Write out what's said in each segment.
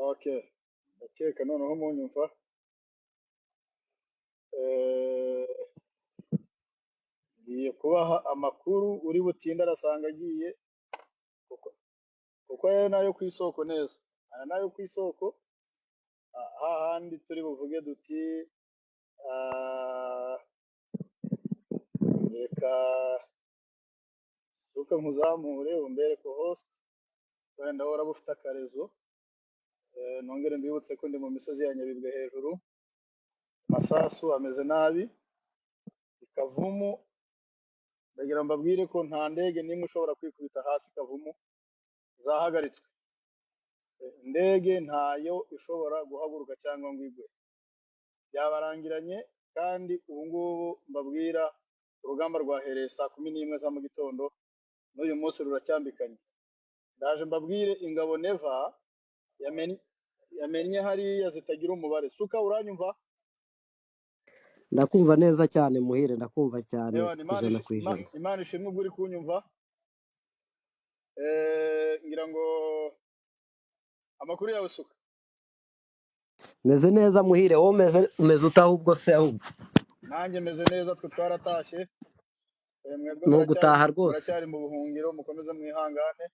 Okay, ndakeka noneho munyumva. Ngiye kubaha amakuru, uri butinde arasanga agiye, kuko aya nayo ku isoko neza, aya nayo ku isoko, hahandi turi buvuge duti reka suka nkuzamure umbere ko host, wenda uraba ufite akarezo. Nongere mbibutse ko ndi mu misozi ya Nyabibwe hejuru, masasu ameze nabi ikavumu. Ndagira mbabwire ko nta ndege n'imwe ishobora kwikubita hasi Kavumu, zahagaritswe. Indege ntayo ishobora guhaguruka cyangwa ngo igwe, byabarangiranye. Kandi ubu ngubu mbabwira urugamba rwahereye saa 11 za mu gitondo, n'uyu munsi ruracyambikanye. Ndaje mbabwire ingabo Neva yamennye hariya zitagira umubare. Suka, uranyumva? Ndakumva neza cyane Muhire, ndakumva cyane Ewana, Imana ijana ku ijana. Imana ishimwe ubwo uri kunyumva. Ngira ngo amakuru yawe Suka? Meze neza Muhire, wowe umeze ute ahubwo se ahubwo? Nanjye meze neza, twe twaratashye. Mwebwe Ni ugutaha rwose. muracyari mu buhungiro, mukomeze mwihangane.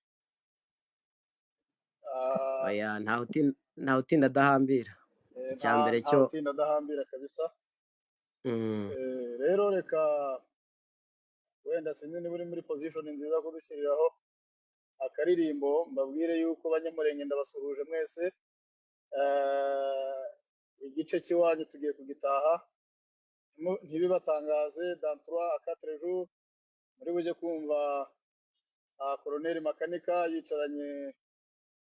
Oya, ntawe utinda adahambira. Icya mbere ntawe cyo utinda adahambira kabisa. Rero reka wenda sinzi niba uri muri position nziza kudushyiriraho akaririmbo, mbabwire yuko Banyamurenge ndabasuhuje mwese. Igice cy'iwanyu tugiye kugitaha, ntibibatangaze dans 3 à 4 jours muri bujye kumva Colonel Makanika yicaranye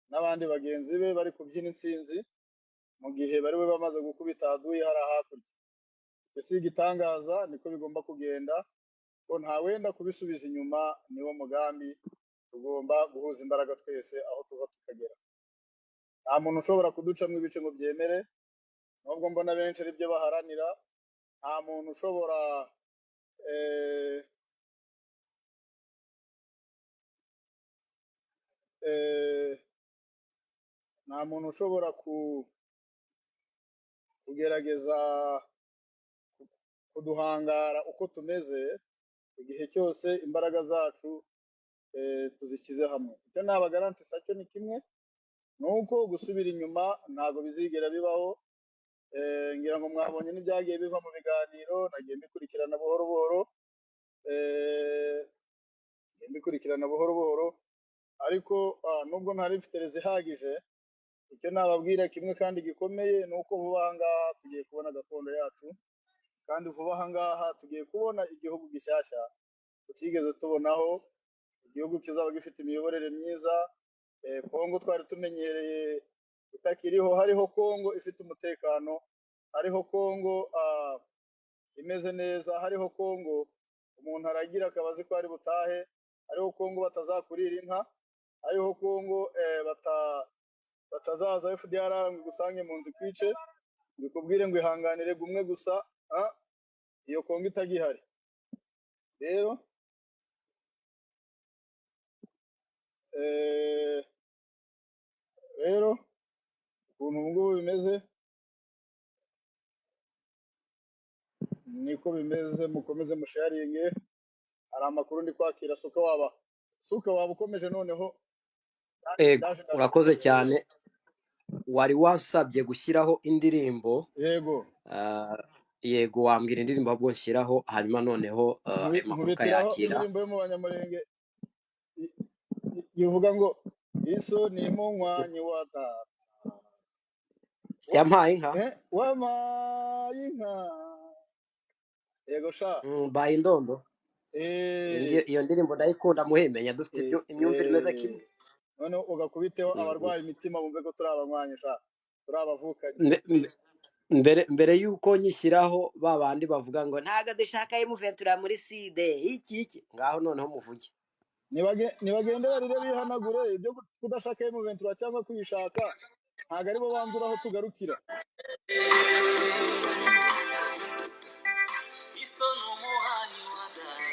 n'abandi bagenzi be bari kubyina intsinzi, mu gihe bari we bamaze gukubita aduyi hari hakurya. Icyo si igitangaza, niko bigomba kugenda, ko nta wenda kubisubiza inyuma, niwo mugambi. Tugomba guhuza imbaraga twese aho tuva tukagera. Nta muntu ushobora kuducamo ibice ngo byemere, nubwo mbona benshi ari byo baharanira. Nta muntu ushobora nta muntu ushobora kugerageza kuduhangara uko tumeze, igihe cyose imbaraga zacu tuzishyize hamwe. Icyo nabagarantisa cyo ni kimwe, ni uko gusubira inyuma ntabwo bizigera bibaho. Ngira ngo mwabonye n'ibyagiye biva mu biganiro, nagiye mbikurikirana buhoro buhoro, mbikurikirana buhoro buhoro, ariko nubwo ntari mfite rezo ihagije, icyo nababwira kimwe kandi gikomeye ni uko vuba aha ngaha tugiye kubona gakondo yacu, kandi vuba aha ngaha tugiye kubona igihugu gishyashya tutigeze tubonaho, igihugu kizaba gifite imiyoborere myiza. Kongo twari tumenyereye itakiriho, hariho Kongo ifite umutekano, hariho Kongo imeze neza, hariho Kongo umuntu aragira akaba azi ko ari butahe, hariho Kongo batazakurira inka, hariho Kongo batazaza FDLR ngo igusange mu nzu ikwice, ngo ikubwire ngo ihanganire gumwe gusa, iyo Kongo itagihari. Rero rero ukuntu ubu ngubu bimeze niko bimeze, mukomeze musharinge. Hari amakuru ndi kwakira. Suka waba ukomeje noneho. Ego, urakoze cyane. Wari wansabye gushyiraho indirimbo. Yego. Yego, wambwira indirimbo ahubwo nshyiraho, hanyuma noneho ayo makuru Nkubitiraho ukayakira. indirimbo yo mu Banyamurenge ivuga ngo iso ni munywanyi wa data Yampaye inka. Wampaye inka. Yego sha. Baye indondo. Iyo ndirimbo ndayikunda muhemenya, dufite imyumvire imeze kimwe. Noneho ugakubiteho abarwaye imitima bumve ko turi abanywanyi sha, turi abavukanye. Mbere yuko nyishyiraho ba bandi bavuga ngo ntago dushaka M23 muri side iki iki, ngaho noneho muvuge. Nibagende barire bihanagure ibyo kudashaka M23 cyangwa kuyishaka, ntago aribo bandura aho tugarukira. Iso n'umuhanyi wa data.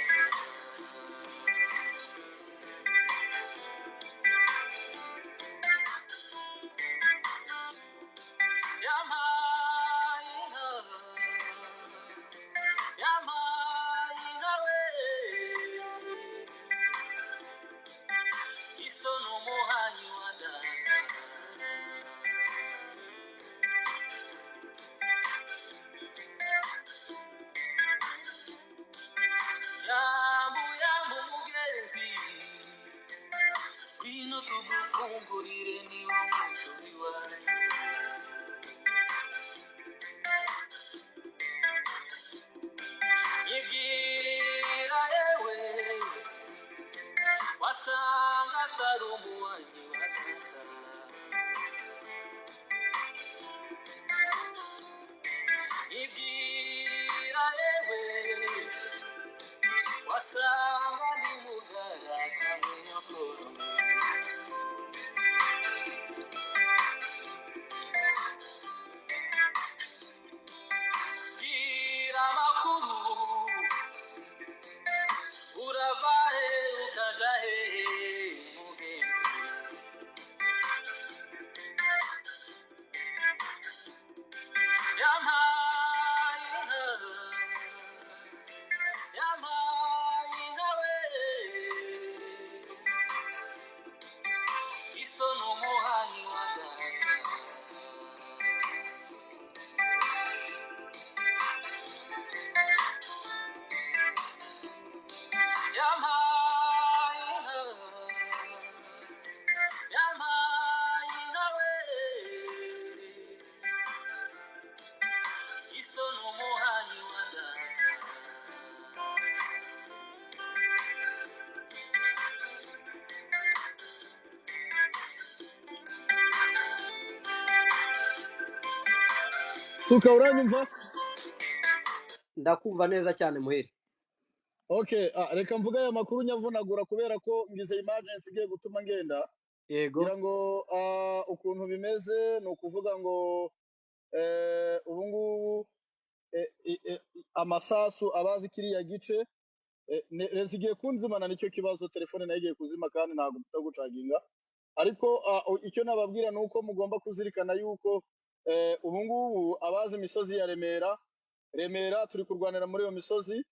Mungurire niba muco w'iwacu. Ibwira yewe wasanga Salomo wanjye wa data. Ibwira yewe wasanga ndi mugara cyangwa nyokuru. Bwira amakuru urava he ukaja hehe mugenzi. Yampaye inka, yampaye inka we. Iso ni umuhanyi wa data. Yampaye inka, yampaye inka we. Iso ni umuhanyi wa data. Suka, uranyumva? Ndakumva neza cyane Muhire. Okay, reka mvuge aya makuru nyavunagura kubera ko ngize emergency igiye gutuma ngenda. Yego. Ngira ngo ukuntu bimeze ni ukuvuga ngo ubu ngubu amasasu abazi kiriya gice rezo igiye kunzimana, nicyo kibazo, telefone nayo igiye kuzima kandi ntabwo mfite aho gucaginga. Ariko icyo nababwira ni uko mugomba kuzirikana yuko ubu ngubu abazi imisozi ya Remera, Remera turi kurwanira muri iyo misozi.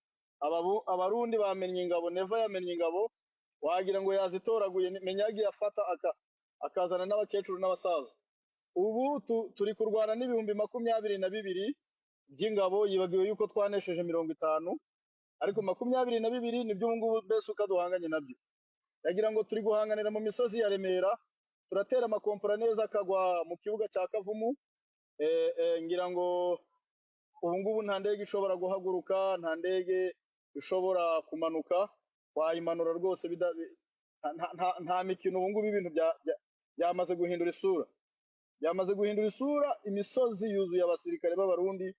Abarundi bamennye ingabo, Neva yamennye ingabo, wagira ngo yazitoraguye, menya yagiye afata akazana n'abakecuru n'abasaza. Ubu turi kurwana n'22,000 by'ingabo, yibagiwe yuko twanesheje 50, ariko 22 nibyo ubu ngubu mbese uko duhanganye nabyo. Yagira ngo turi guhanganira mu misozi ya Remera, turatera amakompora neza akagwa mu kibuga cya Kavumu. Ngira ngo ubu ngubu nta ndege ishobora guhaguruka, nta ndege ishobora kumanuka, wayimanura rwose nta mikino. Ubu ngubu ibintu byamaze guhindura isura, byamaze guhindura isura. Imisozi yuzuye abasirikare b'Abarundi,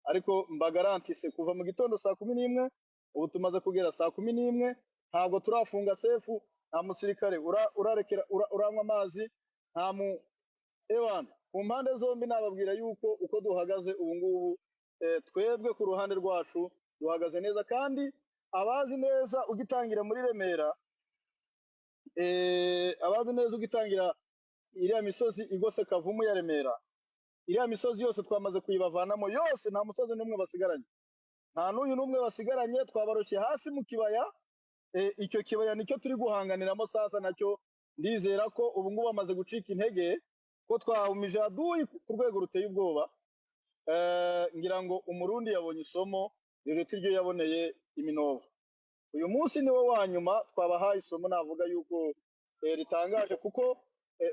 ariko mbagarantise kuva mu gitondo saa 11, ubu tumaze kugera saa 11, ntabwo turafunga sefu, nta musirikare urarekera uranywa amazi, nta mu ewana. Ku mpande zombi nababwira yuko uko duhagaze ubu ngubu, twebwe ku ruhande rwacu duhagaze neza, kandi abazi neza ugitangira muri Remera, abazi neza ugitangira iriya misozi igose Kavumu ya Remera, iriya misozi yose twamaze kuyibavanamo yose, nta musozi n'umwe basigaranye, nta n'uyu n'umwe basigaranye. Twabaroshye hasi mu kibaya, icyo kibaya nicyo turi guhanganiramo sasa, nacyo ndizera ko ubu ngubu bamaze gucika intege, ko twahumije aduyi ku rwego ruteye ubwoba. Ngira ngo Umurundi yabonye isomo riruta iryo yaboneye iminovu. Uyu munsi niwo wa nyuma twabahaye isomo, navuga yuko ritangaje, kuko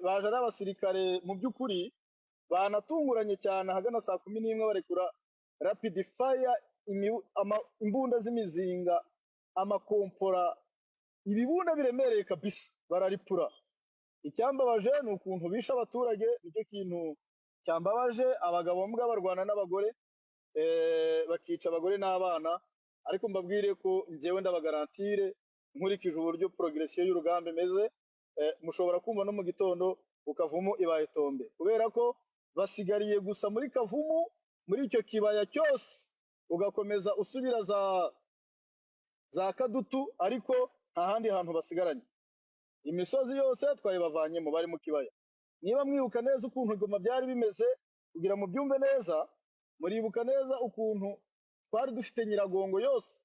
baje ari abasirikare mu by'ukuri banatunguranye cyane, ahagana saa 11 barekura rapid fire, imbunda z'imizinga, amakompora, ibibunda biremereye kabisa, bararipura. Icyambabaje ni ukuntu bishe abaturage, nicyo kintu cyambabaje. Abagabo mbwa barwana n'abagore, bakica abagore n'abana. Ariko mbabwire ko njyewe ndabagarantire, nkurikije uburyo progression y'urugamba imeze, mushobora kumva no mu gitondo ukavumu ibaye tombe, kubera ko basigariye gusa muri Kavumu, muri icyo kibaya cyose, ugakomeza usubira za Kadutu, ariko nta handi hantu basigaranye. Imisozi yose twayibavanyemo, bari mu kibaya. Niba mwibuka neza ukuntu Goma byari bimeze, kugira mu byumve neza, muribuka neza ukuntu twari dufite Nyiragongo yose,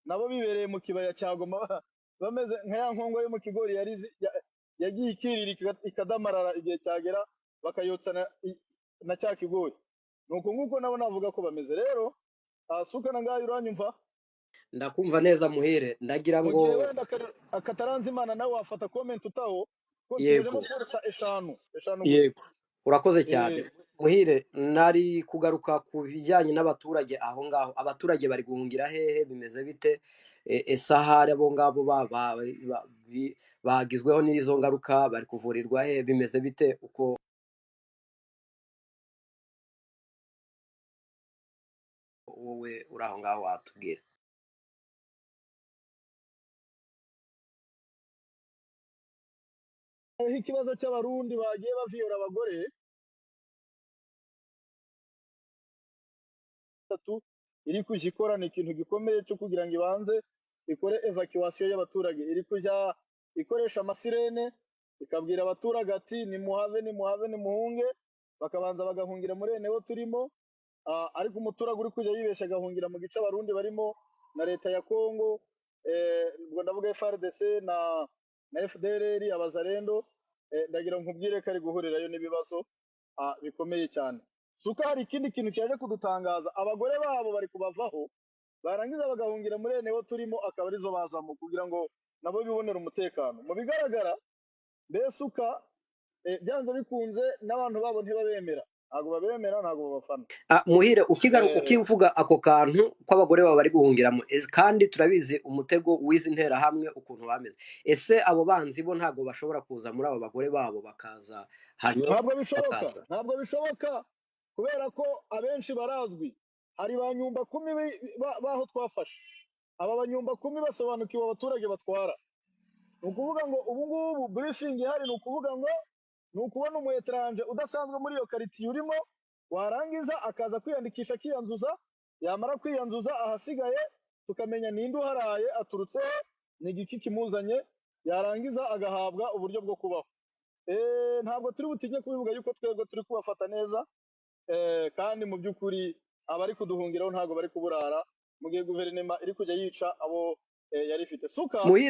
nabo bibereye mu kibaya cya Goma, bameze nka ya nkongo yo mu kigori yagiye ikirira ikadamarara, igihe cyagera bakayotsa na cya kigori. Nuko nguko nabo navuga ko bameze. Rero suka na ngayo, uranyumva? Ndakumva neza Muhire, ndagira Mu ngo gihe wenda Kataranzimana nawe wafata comment utaho. Ko nsigajemo Yego. purusa eshanu eshanu gusa. Yego, urakoze cyane Eh, Muhire. Nari kugaruka ku bijyanye n'abaturage aho ngaho. Abaturage bari guhungira hehe? Bimeze bite? Ese ahari abo ngabo bagizweho n'izo ngaruka bari kuvurirwa he? Bimeze bite uko wowe uri aho ngaho watubwira? Hariho ikibazo cy'abarundi bagiye baviyora abagore batatu iri kujya ikora ni ikintu gikomeye cyo kugira ngo ibanze ikore evacuation y'abaturage. Iri kujya ikoresha amasirene ikabwira abaturage ati nimuhave, nimuhave, nimuhunge, bakabanza bagahungira muri enewo turimo. Ariko umuturage uri kujya yibeshya agahungira mu gice abarundi barimo na leta ya Congo, ubwo ndavuga FARDC na FDLR abazarendo, ndagira nkubwire ko ari guhurirayo n'ibibazo bikomeye cyane. Suko hari ikindi kintu cyaje kudutangaza, abagore babo bari kubavaho barangiza bagahungira muri enewo turimo, akaba arizo bazamo kugira ngo nabo bibonere umutekano. Mu bigaragara mbese uka byanze bikunze n'abantu babo ntibabemera, ntabwo babemera, ntabwo babafana. Muhire, ukigaruka Eh, ukivuga ako kantu kw'abagore baba bari guhungiramo, kandi turabizi umutego w'izi nterahamwe ukuntu bameze. Ese abo banzi bo ntabwo bashobora kuza muri abo bagore babo bakaza hanyuma Ntabwo bishoboka, bakaza? ntabwo bishoboka, kubera ko abenshi barazwi. Hari ba nyumba kumi baho twafashe. Aba banyumba kumi basobanukiwe abaturage batwara. Ni ukuvuga ngo ubu ngubu briefing ihari ni ukuvuga ngo ni ukubona umu etranje udasanzwe muri iyo quartier urimo, warangiza akaza kwiyandikisha akiyanzuza, yamara kwiyanzuza ahasigaye tukamenya ninde uharaye, aturutse he, ni igiki kimuzanye, yarangiza agahabwa uburyo bwo kubaho. Ntabwo turi butinye kubivuga yuko twebwe turi kubafata neza, kandi mu by'ukuri abari kuduhungiraho ntabwo bari kuburara, mu gihe guverinoma iri kujya yica abo yari ifite. Suka Muhire.